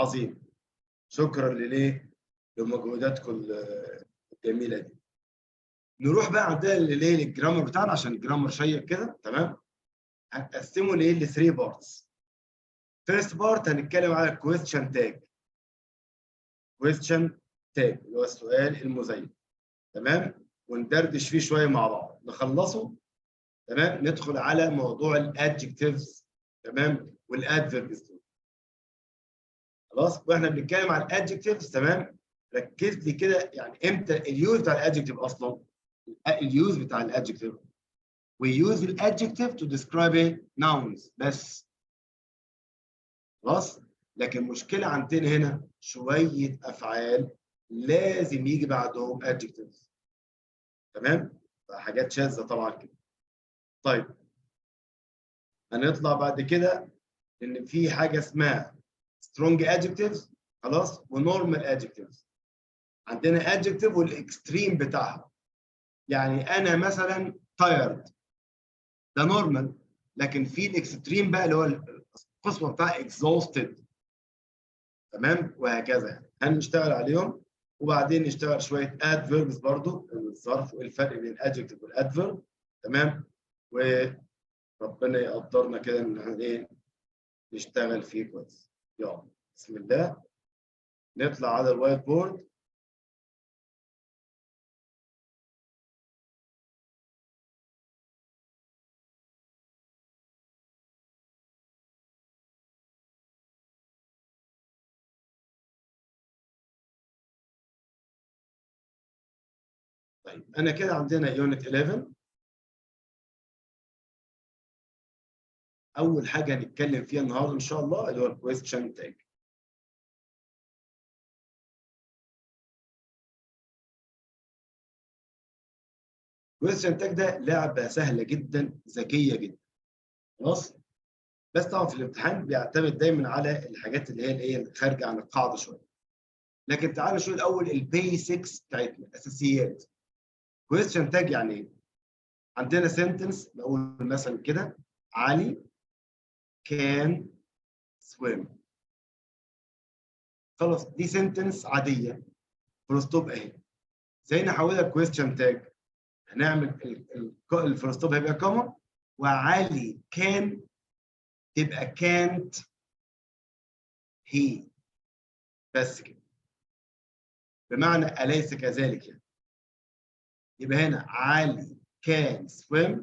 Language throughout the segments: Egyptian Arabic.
عظيم. شكرا لليه؟ لمجهوداتكم الجميلة دي. نروح بقى عندنا لليه؟ لل grammar بتاعنا، عشان ال grammar شيق كده. تمام؟ هنقسمه لايه؟ ل 3 parts. first part هنتكلم على question tag. question tag اللي هو السؤال المذيل. تمام؟ وندردش فيه شوية مع بعض، نخلصه. تمام؟ ندخل على موضوع ال adjectives، تمام؟ وال adverbs. خلاص؟ واحنا بنتكلم على ال adjectives، تمام؟ ركز لي كده، يعني امتى ال use بتاع ال adjective اصلا؟ ال use بتاع ال adjective، we use the adjective to describe a nouns بس. خلاص؟ لكن المشكلة عندنا هنا شوية افعال لازم يجي بعدهم adjectives. تمام؟ حاجات شاذة طبعا كده. طيب، هنطلع بعد كده ان في حاجة اسمها strong adjectives، خلاص؟ و normal adjectives. عندنا adjective وال extreme بتاعها. يعني انا مثلا tired ده normal، لكن في ال extreme بقى اللي هو القصوى بتاع exhausted. تمام؟ وهكذا. يعني هنشتغل عليهم، وبعدين نشتغل شوية adverbs برضو، الظرف، وايه الفرق بين adjective وال adverb. تمام؟ وربنا يقدرنا كده ان احنا ايه؟ نشتغل فيه كويس. يلا بسم الله، نطلع على ال whiteboard. طيب، انا كده عندنا unit 11. اول حاجة هنتكلم فيها النهارده ان شاء الله اللي هو ال question tag. question tag ده لعبه سهلة جدا، ذكية جدا. خلاص؟ بس طبعا في الامتحان بيعتمد دايما على الحاجات اللي هي الايه؟ خارجه عن القاعدة شويه. لكن تعالوا نشوف الاول ال basics بتاعتنا، الاساسيات. question tag يعني ايه؟ عندنا sentence بقول مثلا كده: علي can swim. خلاص، دي sentence عاديه، full stop اهي. ازاي نحولها question tag؟ هنعمل ال full stop هيبقى comma، وعلي can تبقى كانت هي، بس كده، بمعنى أليس كذلك؟ يعني يبقى هنا علي can swim،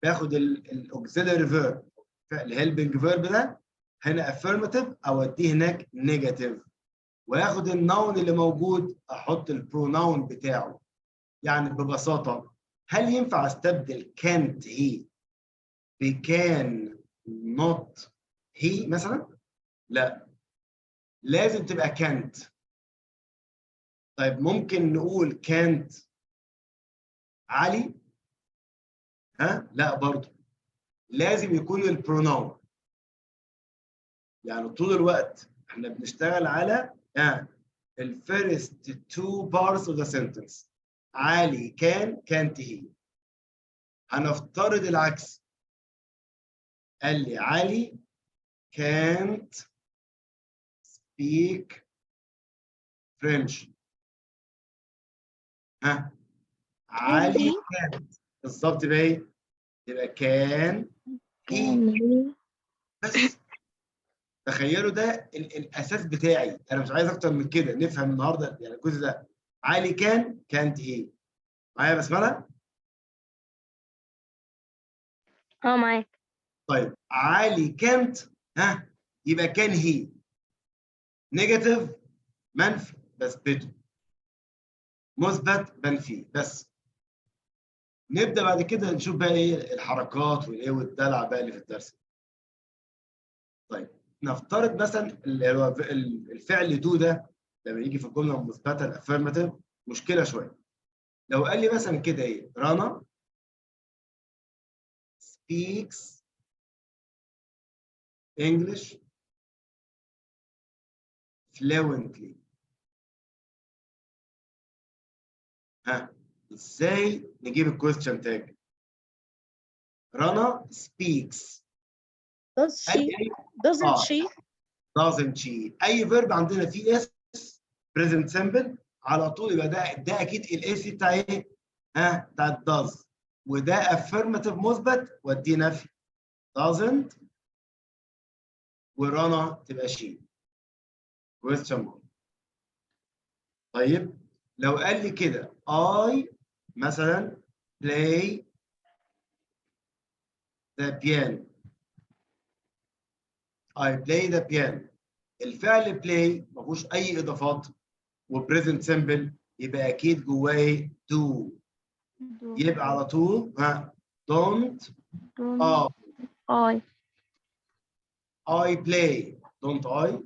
باخد ال auxiliary verb، ال helping verb ده هنا affirmative، اوديه هناك negative، واخد ال noun اللي موجود احط ال pronoun بتاعه. يعني ببساطة، هل ينفع استبدل كانت هي بكان نوت هي مثلا؟ لا، لازم تبقى كانت. طيب، ممكن نقول كانت علي؟ ها؟ لا، برضه لازم يكون ال pronoun. يعني طول الوقت احنا بنشتغل على ال first two parts of the sentence: علي كان، كانت هي. هنفترض العكس، قال لي علي can't speak French. ها؟ علي كانت بالظبط يبقى ايه؟ يبقى can he بس. تخيلوا ده الاساس بتاعي، انا مش عايز اكتر من كده نفهم النهارده، يعني الجزء ده: علي كان، كانت هي. معايا يا بسمله؟ اه، معاك. طيب، علي كانت، ها، يبقى can he، negative منفي بثبته، مثبت بنفيه. بس نبدا بعد كده نشوف بقى ايه الحركات والايه والدلع بقى اللي في الدرس. طيب، نفترض مثلا اللي هو الفعل do ده لما يجي في الجملة المثبتة ال affirmative مشكلة شويه. لو قال لي مثلا كده ايه؟ رنا speaks English fluently. ها، ازاي نجيب ال question tag؟ رنا speaks Does she? Doesn't آه. she? doesn't she. اي verb عندنا فيه s present simple على طول يبقى ده اكيد ال s بتاع ايه؟ ها، بتاع does، وده affirmative مثبت ودي نفي، doesn't، ورنا تبقى she question mark. طيب، لو قال لي كده I مثلا play the piano، I play the piano، الفعل play ما فيهوش اي اضافات و present simple، يبقى اكيد جواه إيه؟ do. يبقى على طول ها don't don't اه I. I play، don't I.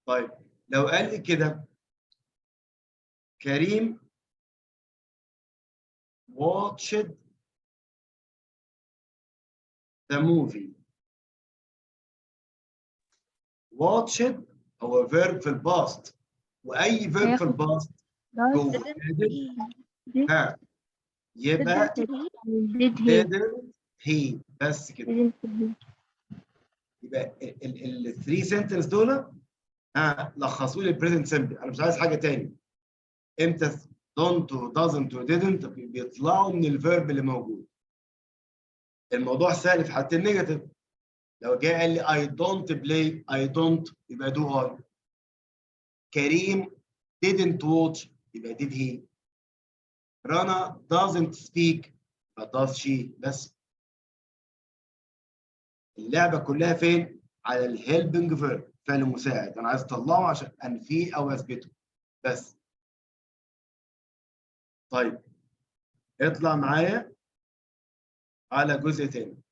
طيب، لو قال لي كده كريم watched the movie، watched هو verb في ال past، واي verb في هياخد ال past does جوه did. ها يبقى did he. didn't he، بس كده. didn't he. يبقى ال 3 sentence دول ها لخصوا لي ال present simple. انا مش عايز حاجة تاني. امتى don't و doesn't و didn't بيطلعوا من ال verb اللي موجود؟ الموضوع سهل في حاله ال negative. لو جه قال لي I don't play، I don't يبقى do I. كريم didn't watch يبقى did he. رنا doesn't speak يبقى does she. بس اللعبة كلها فين؟ على ال helping verb، فعل مساعد، انا عايز اطلعه عشان انفيه او اثبته بس. طيب، اطلع معايا على جزء تاني.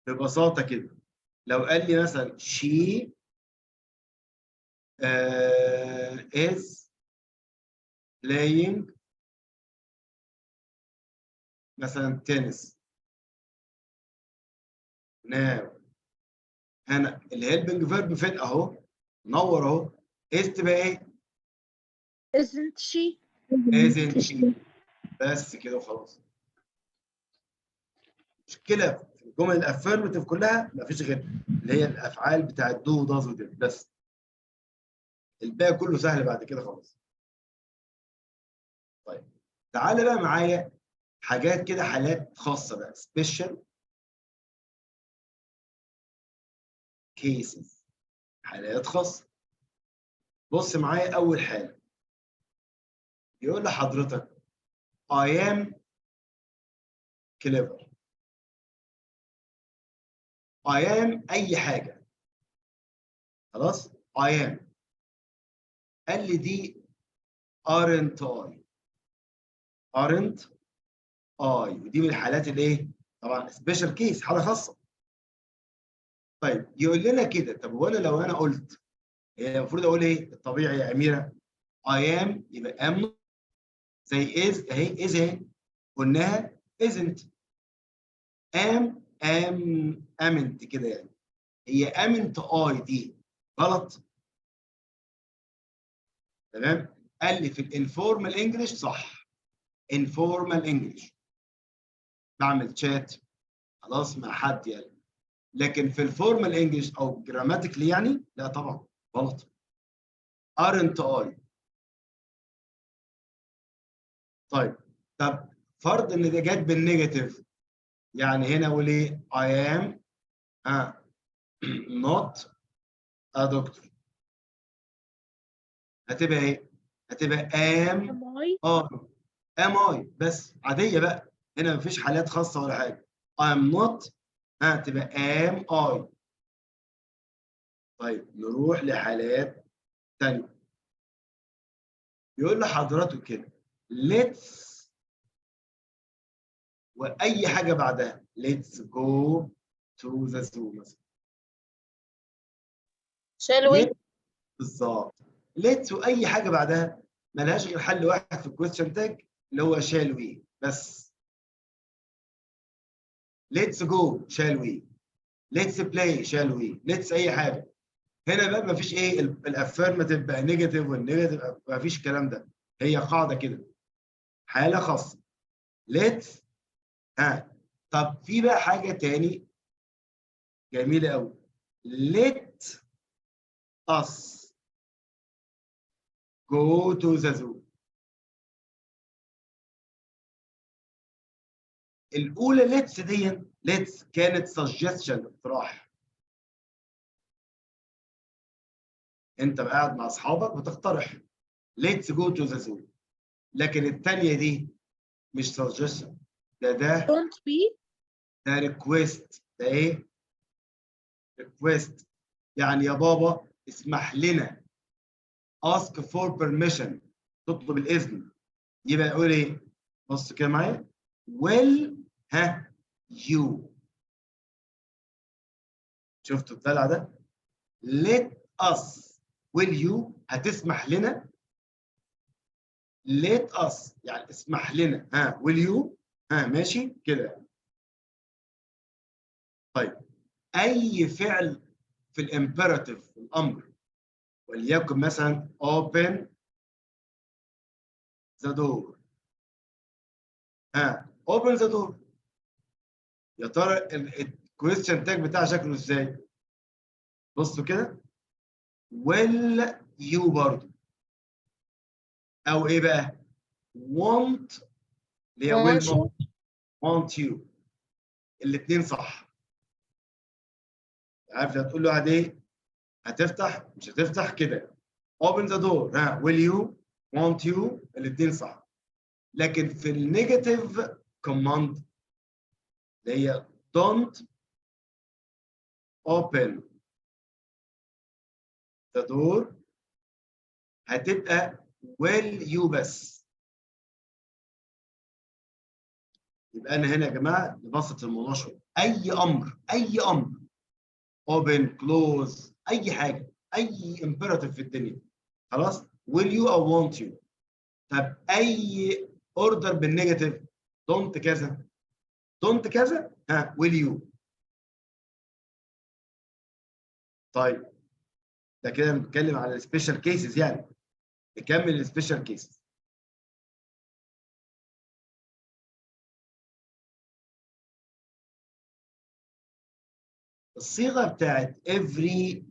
ببساطة كده، لو قال لي مثلا she is playing مثلا tennis now، هنا ال helping verb فين؟ اهو نور اهو، is تبقى ايه؟ isn't she. isn't she، بس كده وخلاص. مشكلة في الجمل ال affirmative كلها مفيش غير اللي هي الافعال بتاعت do، does و did بس، الباقي كله سهل بعد كده خالص. طيب، تعالى بقى معايا حاجات كده، حالات خاصة بقى، special cases، حالات خاصه. بص معايا، اول حاله يقول لحضرتك I am clever، I am اي حاجه، خلاص I am، قال لي دي aren't I، aren't I، ودي من الحالات اللي ايه؟ طبعا special case، حاله خاصه. طيب، يقول لنا كده، طب هو انا لو انا قلت هي المفروض اقول ايه؟ الطبيعي يا اميره I am يبقى am، زي is اهي، is اهي قلناها isn't، am am amn't كده، يعني هي amn't I دي غلط؟ تمام، قال لي في ال informal English صح. informal English بعمل شات خلاص مع حد يعني، لكن في ال formal English او grammatically يعني لا طبعا غلط aren't I. طيب، طب فرض ان ده جت بال negative، يعني هنا اقول ايه؟ I am not a doctor، هتبقى ايه؟ هتبقى am am I. اه am I بس، عادية بقى، هنا مفيش حالات خاصة ولا حاجه. I am not ها تبقى am I. طيب، نروح لحالات تانية. يقول لحضرته كده let's واي حاجة بعدها، let's go to the zoo مثلا. shall we. بالظبط، let's واي حاجة بعدها ملهاش غير حل واحد في ال question tag اللي هو shall we بس. let's go shall we، let's play shall we، let's اي حاجه. هنا بقى مفيش ايه ال affirmative بقى negative وال negative، مفيش الكلام ده، هي قاعدة كده، حاله خاصه، let's ها، طب في بقى حاجة تاني جميلة قوي، let us go to the zoo. الاولى let's دي، let's كانت suggestion، اقتراح. انت قاعد مع اصحابك بتقترح let's go to the zoo. لكن الثانية دي مش suggestion، ده Don't we? ده request. ده ايه؟ request، يعني يا بابا اسمح لنا، ask for permission، تطلب الاذن. يبقى يقول ايه؟ بص كده معايا، will ها you. شفتوا الدلع ده؟ let us، will you، هتسمح لنا، let us يعني اسمح لنا، ها will you، ها ماشي كده. طيب اي فعل في ال imperative، في الامر، وليكن مثلا open the door، ها open the door، يا ترى ال question tag بتاعها شكله ازاي؟ بصوا كده، will you برضو، او ايه بقى؟ want اللي هي will Won't you? want you، الاثنين صح. عارف هتقول له ايه؟ هتفتح مش هتفتح كده، open the door، ها will you، want you، الاثنين صح. لكن في ال negative command اللي هي don't open the door، هتبقى will you بس. يبقى انا هنا يا جماعة نبسط الموضوع شوية. اي امر، اي امر، open، close، اي حاجة، اي imperative في الدنيا، خلاص، will you او won't you. طب اي order بال negative، don't كذا، don't كذا، ها will you. طيب ده كده بنتكلم على ال special cases، يعني نكمل ال special cases. الصيغة بتاعت every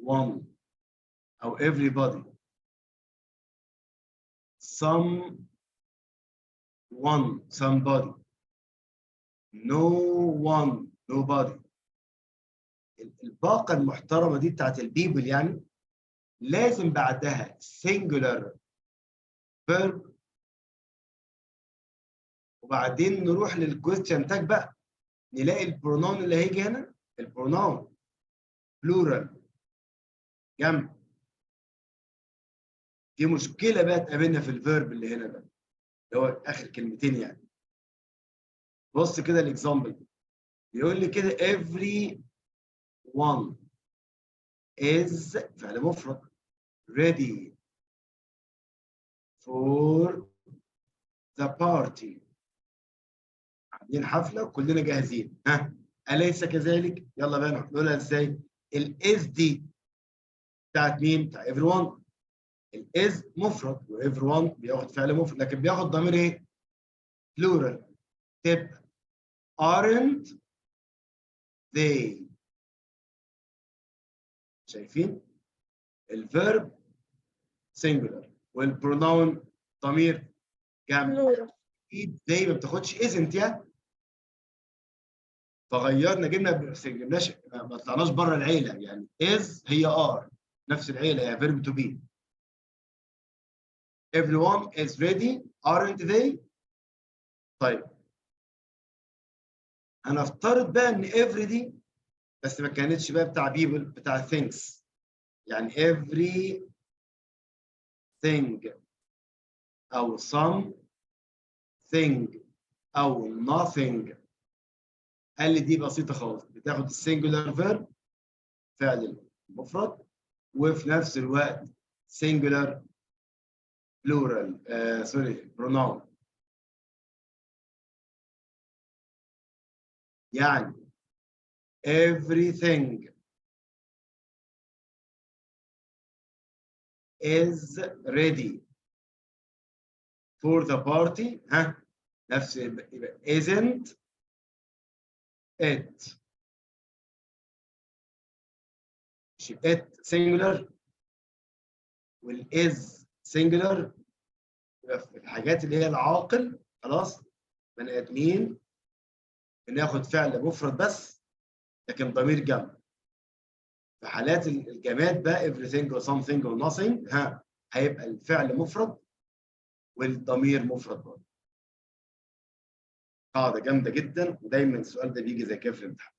one او everybody، some one somebody، no one nobody، الباقه المحترمة دي بتاعت ال people، يعني لازم بعدها singular verb، وبعدين نروح لل question tag بقى، نلاقي ال pronoun اللي هيجي هنا، ال pronoun plural جمع. دي مشكلة بقى تقابلنا في ال verb اللي هنا ده، اللي هو اخر كلمتين يعني. بص كده ال example بيقول لي كده every one is فعل مفرد ready for the party. عاملين حفلة وكلنا جاهزين، ها اليس كذلك؟ يلا بقى نقولها ازاي؟ ال is دي بتاعت مين؟ بتاع everyone. ال is مفرد و everyone بياخد فعل مفرد، لكن بياخد ضمير ايه؟ plural. تبقى aren't they. شايفين؟ ال verb singular وال pronoun ضمير جمع. Plural. اكيد they ما بتاخدش isn't يعني. فغيرنا، جبنا بس جبناش، ما طلعناش بره العيلة، يعني is هي are نفس العيلة، يعني verb to be. Everyone is ready aren't they؟ طيب هنفترض بقى ان every دي بس ما كانتش بقى بتاع people، بتاع things، يعني every thing او some thing او nothing. قال لي دي بسيطة خالص، بتاخد ال singular verb فعل المفرد وفي نفس الوقت singular plural، sorry pronoun. يعني everything is ready for the party، ها نفس، يبقى isn't it. مش it singular وال is singular؟ يبقى في الحاجات اللي هي العاقل، خلاص، بني ادمين، بناخد فعل مفرد بس لكن ضمير جمع. في حالات الجماد بقى، everything or something or nothing، ها، هيبقى الفعل مفرد والضمير مفرد برضه. قاعدة جامدة جدا، ودايما السؤال ده بيجي زي كده في الامتحان.